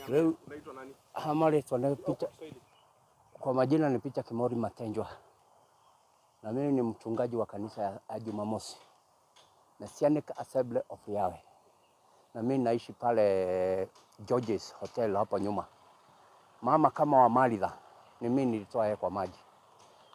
Rĩu Unaitwa nani? hamarĩtwa nĩ Peter, Kiswahili. kwa majina ni Peter Kimori Matenjwa, na mimi ni mchungaji wa kanisa ya Jumamosi Messianic Assembly of Yahweh, na mimi naishi pale George's Hotel hapo nyuma. Mama kama wa Maritha ni mimi nilitoa yeye kwa maji.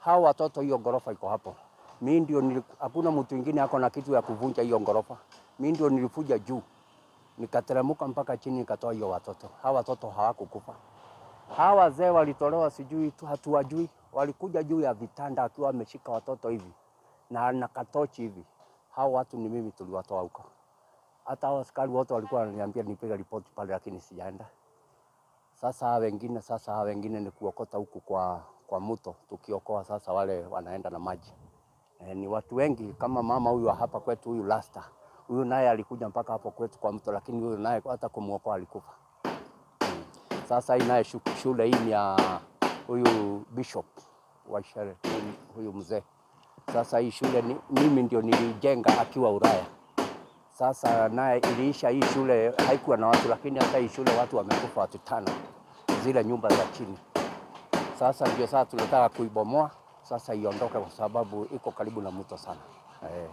Hawa watoto, hiyo ghorofa iko hapo, mimi ndio hakuna mtu mwingine ako na kitu ya kuvunja hiyo ghorofa. Mimi ndio nilifuja juu nikateremka mpaka chini nikatoa hiyo watoto. Hawa watoto hawakukufa. Hawa wazee walitolewa, sijui tu hatuwajui, walikuja juu ya vitanda akiwa wameshika watoto hivi na katochi hivi. Hao watu ni mimi tuliwatoa huko. Hata hao askari wote walikuwa wananiambia nipige ripoti pale, lakini sijaenda. Sasa hawa wengine ni kuokota huku kwa mto, tukiokoa sasa wale wanaenda na maji. E, ni watu wengi kama mama huyu wa hapa kwetu, huyu Lasta, huyu naye alikuja mpaka hapo kwetu kwa mto, lakini huyu naye hata kumuokoa alikufa. Sasa hii naye shule hii ni ya huyu Bishop wa Shere, huyu mzee. Sasa hii shule ni, mimi ndio nilijenga akiwa Ulaya. Sasa naye iliisha hii shule, haikuwa na watu, lakini hata hii shule watu wamekufa watu tano, zile nyumba za chini. Sasa ndio sasa tunataka kuibomoa sasa iondoke, kwa sababu iko karibu na mto sana eh.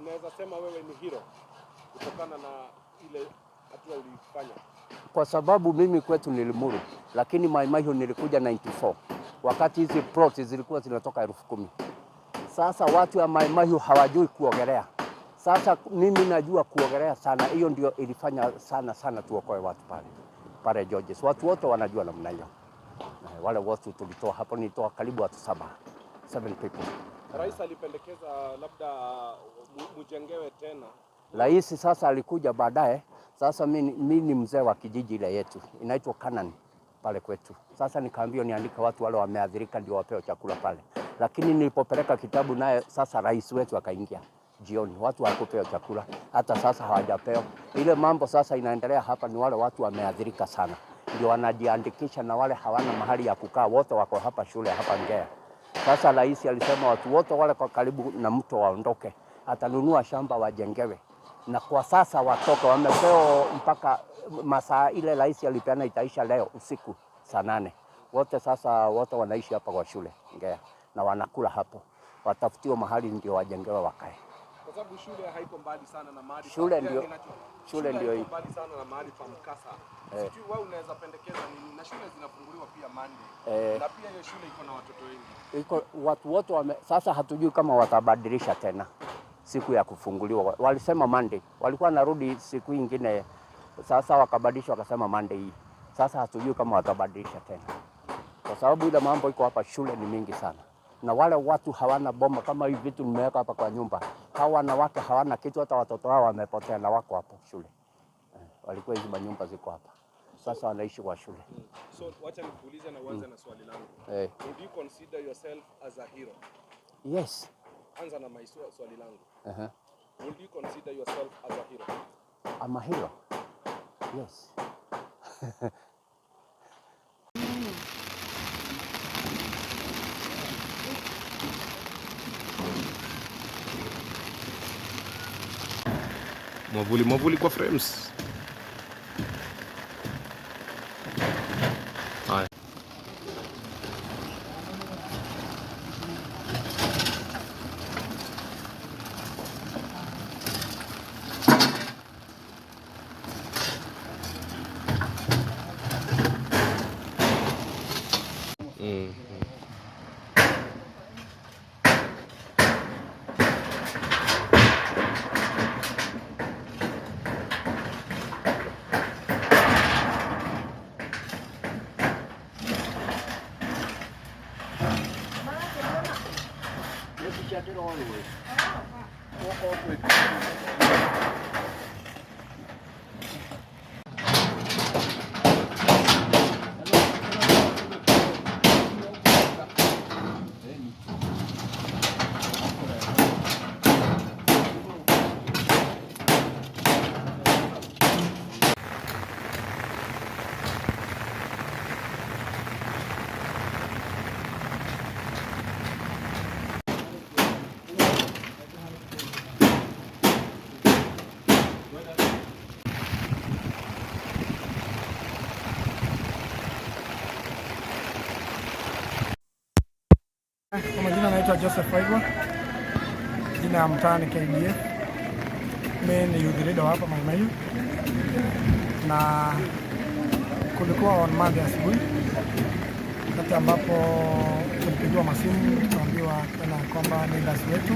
Unaweza sema wewe ni hero kutokana na ile hatua ulifanya. Kwa sababu mimi kwetu ni Limuru, lakini Mai Mahiu nilikuja 94 wakati hizi plot zilikuwa zinatoka 10,000. Sasa watu wa Mai Mahiu hawajui kuogelea. Sasa mimi najua kuogelea sana, hiyo ndio ilifanya sana sana tuokoe watu pale pale Georges. Watu wote wanajua namna hiyo. Wale watu tulitoa hapo, nilitoa karibu watu saba, seven people. Rais alipendekeza labda mujengewe tena. Rais sasa alikuja baadaye. Sasa mi ni mzee wa kijiji ile yetu inaitwa Canaan pale kwetu. Sasa nikaambiwa niandike watu wale wameathirika ndio wapewe chakula pale, lakini nilipopeleka kitabu naye sasa rais wetu akaingia jioni, watu hawakupewa chakula, hata sasa hawajapewa. Ile mambo sasa inaendelea hapa ni wale watu wameathirika sana ndio wanajiandikisha, na wale hawana mahali ya kukaa, wote wako hapa shule hapa Ngea. Sasa rais alisema watu wote wale kwa karibu na mto waondoke, atanunua shamba wajengewe, na kwa sasa watoke, wamepewa mpaka masaa ile rais alipeana itaisha leo usiku saa 8. Wote sasa wote wanaishi hapa kwa shule Ngea na wanakula hapo, watafutiwe mahali ndio wajengewe wakae. Kwa sababu shule haiko mbali sana na mahali Shule shule ndio haiko hii. mbali sana na mahali pa mkasa. Sijui wewe unaweza pendekeza nini, na shule zinafunguliwa pia Monday. Na pia hiyo shule iko na watoto wengi. Iko watu wote sasa hatujui kama watabadilisha tena siku ya kufunguliwa. Walisema Monday, walikuwa narudi siku ingine, sasa wakabadilisha wakasema Monday hii. Sasa hatujui kama watabadilisha tena, kwa sababu ile mambo iko hapa shule ni mingi sana, na wale watu hawana boma kama hivi vitu nimeweka hapa kwa nyumba. Hawa wanawake hawana kitu, hata watoto wao wamepotea na wako hapo shule. Walikuwa hizi manyumba ziko hapa, sasa wanaishi kwa shule. So wacha nikuulize na uanze na swali langu. Would you consider yourself as a hero? Yes. Anza na swali langu. Would you consider yourself as a hero? I'm a hero. Yes. Mwavuli, mwavuli kwa frames. Haya. Kwa majina naitwa Joseph Waigwa, jina ya mtaa ni KDF. Mimi ni youth leader hapa Mai Mahiu, na kulikuwa on Monday asubuhi, wakati ambapo tulipigiwa masimu tukaambiwa tena kwamba neighbors wetu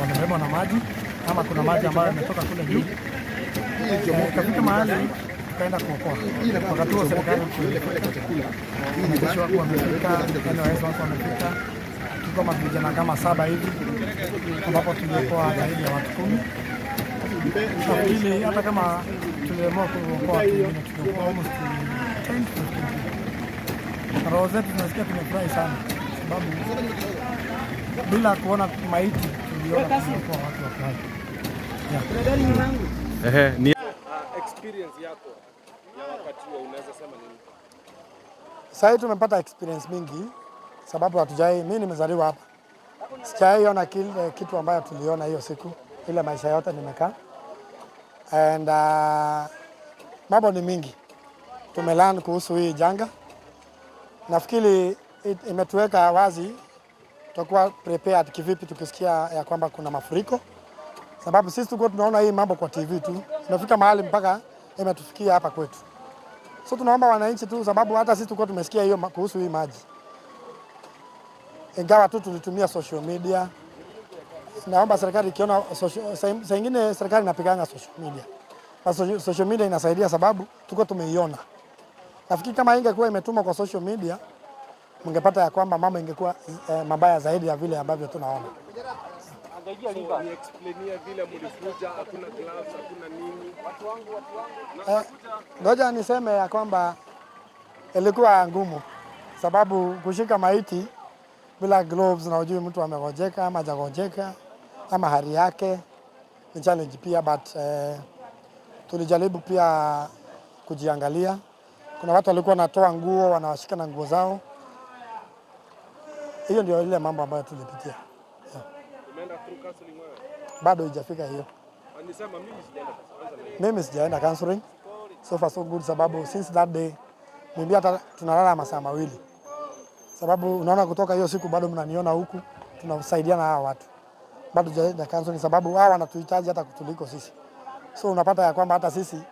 wamebebwa na maji ama kuna maji ambayo yametoka kule juu. Ikafika mahali tukaenda kuokoa. Wakati huo serikali wanajeshi wako wamefika, NYS wako wamefika, tulikuwa mavijana kama saba hivi, ambapo tuliokoa zaidi ya watu 10. Nafikiri hata kama tuliamua kuokoa watu wengine, tuliokoa almost 10 to 15. Roho zetu tunasikia tumefurahi sana, sababu bila kuona maiti tuliona tumeokoa watu wako hai. Yeah. Ehe, ni experience yako ya wakati huo unaweza sema nini? Sasa hivi tumepata experience mingi sababu hatujai, mimi nimezaliwa hapa, sijaiona kile kitu ambayo tuliona hiyo siku, ile maisha yote nimekaa and mambo ni mingi tumelearn kuhusu hii janga. Nafikiri imetuweka wazi tutakuwa prepared kivipi tukisikia ya kwamba kuna mafuriko, sababu sisi tulikuwa tunaona hii mambo kwa TV tu, imefika mahali mpaka imetufikia hapa kwetu. So tunaomba wananchi tu, sababu hata sisi tulikuwa tumesikia hiyo kuhusu hii maji, ingawa tu tulitumia social media. Naomba serikali ikiona saa ingine serikali inapiganga social media na social media inasaidia, sababu tuko tumeiona. Nafikiri kama ingekuwa imetumwa kwa social media, mngepata ya kwamba mambo ingekuwa mabaya zaidi ya vile ambavyo tunaona. So, ni explainia vile mlikuja, hakuna gloves, hakuna nini. Ngoja niseme ya kwamba ilikuwa ngumu, sababu kushika maiti bila gloves na ujui mtu amegonjeka ama hajagonjeka ama hali yake ni challenge pia, but tulijaribu pia kujiangalia. Kuna watu walikuwa wanatoa nguo wanawashika na nguo zao. Hiyo ndio ile mambo ambayo tulipitia. Yeah. Umeenda through counseling wewe? Bado haijafika hiyo. Nisema mimi sijaenda kwanza na hiyo. Mimi sijaenda counseling. So far so good, sababu since that day mwambia hata tunalala masaa 2, sababu unaona kutoka hiyo siku bado mnaniona huku tunasaidiana hawa watu, bado sijaenda counseling sababu hawa wanatuhitaji hata kutuliko sisi. So unapata ya kwamba hata sisi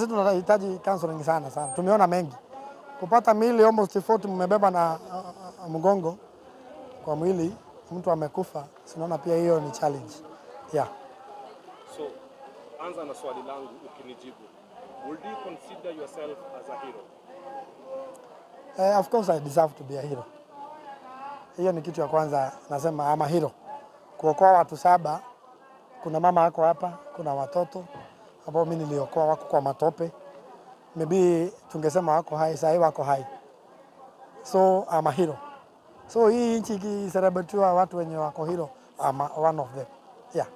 tunahitaji counseling sana sana. Tumeona mengi, kupata mili almost 40 mmebeba na mgongo kwa mwili, mtu amekufa, sinaona pia hiyo ni challenge, yeah. So, anza na swali langu ukinijibu. Would you consider yourself as a hero? Of course I deserve to be a hero. Hiyo ni kitu ya kwanza nasema I'm a hero. Kuokoa watu 7, kuna mama ako hapa, kuna watoto ambao mimi niliokoa wako kwa matope. Maybe tungesema wako hai, sasa wako hai. So I'm a hero. So hii nchi ikicelebratiwa watu wenye wako hero, I'm one of them. Yeah.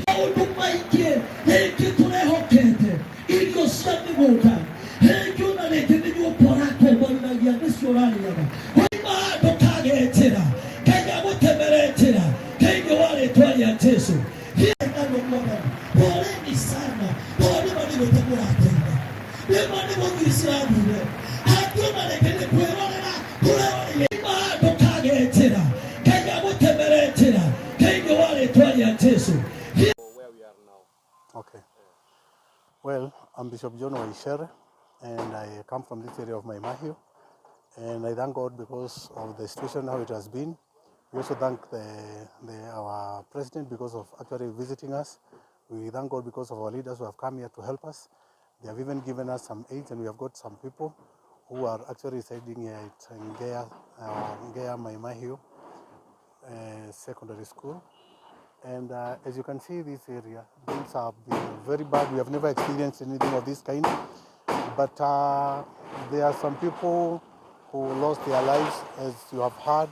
Maũndũ maingĩ rĩngĩ tũrehokete irio cia mĩgũnda, rĩngĩ ona rĩngĩ nĩ nyũmba ũrakomborithagia nĩcio ũrarĩaga, waima handũ kage njĩra, Ngai agũtemere njĩra thĩinĩ wa rĩtwa rĩa Jesũ. Poleni sana, pole nĩ mũrateire, nĩma nĩ gũthiĩ cirathire, angĩ ona rĩngĩ nĩ kwĩrorera tũreroreire. Waima handũ kage njĩra, Ngai agũtemere njĩra thĩinĩ wa rĩtwa rĩa Jesũ. Where we are now. Okay. Well, I'm Bishop John Waichere, and I come from this area of Mai Mahiu. And I thank God because of the situation, how it has been. We also thank our president because of actually visiting us. We thank God because of our leaders who have come here to help us. They have even given us some aids, and we have got some people who are actually residing here at Ngea Mai Mahiu Secondary School. And as you can see, this area, things have been very bad. We have never experienced anything of this kind. But there are some people who lost their lives, as you have heard,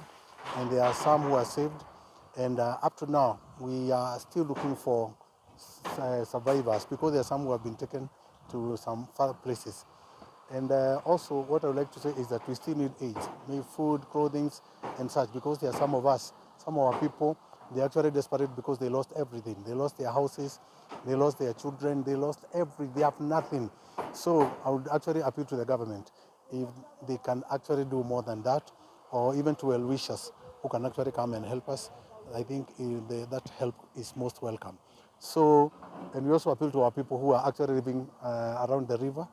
and there are some who are saved. And up to now, we are still looking for survivors, because there are some who have been taken to some far places. And also, what I would like to say is that we still need aid, maybe food, clothing, and such, because there are some of us, some of our people, they're actually desperate because they lost everything. They lost their houses, they lost their children, they lost everything, they have nothing. So I would actually appeal to the government if they can actually do more than that, or even to well-wishers who can actually come and help us. I think that help is most welcome. So, and we also appeal to our people who are actually living around the river.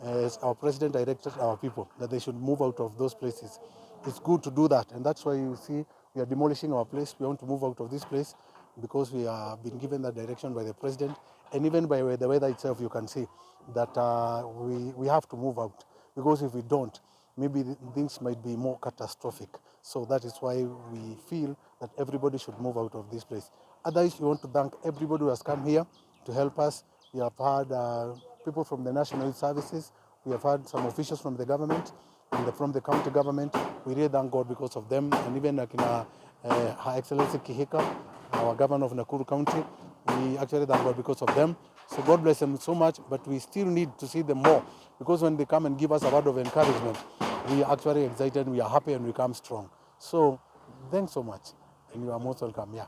As our president directed our people that they should move out of those places. It's good to do that, and that's why you see we are demolishing our place. We want to move out of this place because we have been given that direction by the president, and even by the weather itself, you can see that we have to move out, because if we don't, maybe things might be more catastrophic. So that is why we feel that everybody should move out of this place. Otherwise, we want to thank everybody who has come here to help us. We have had people from the National Youth Services. We have had some officials from the government and from the county government. We really thank God because of them. And even like in, Her Excellency Kihika, our governor of Nakuru County, we actually thank God because of them. So God bless them so much, but we still need to see them more, because when they come and give us a word of encouragement, we are actually excited, we are happy, and we come strong. So thanks so much, and you are most welcome. Yeah.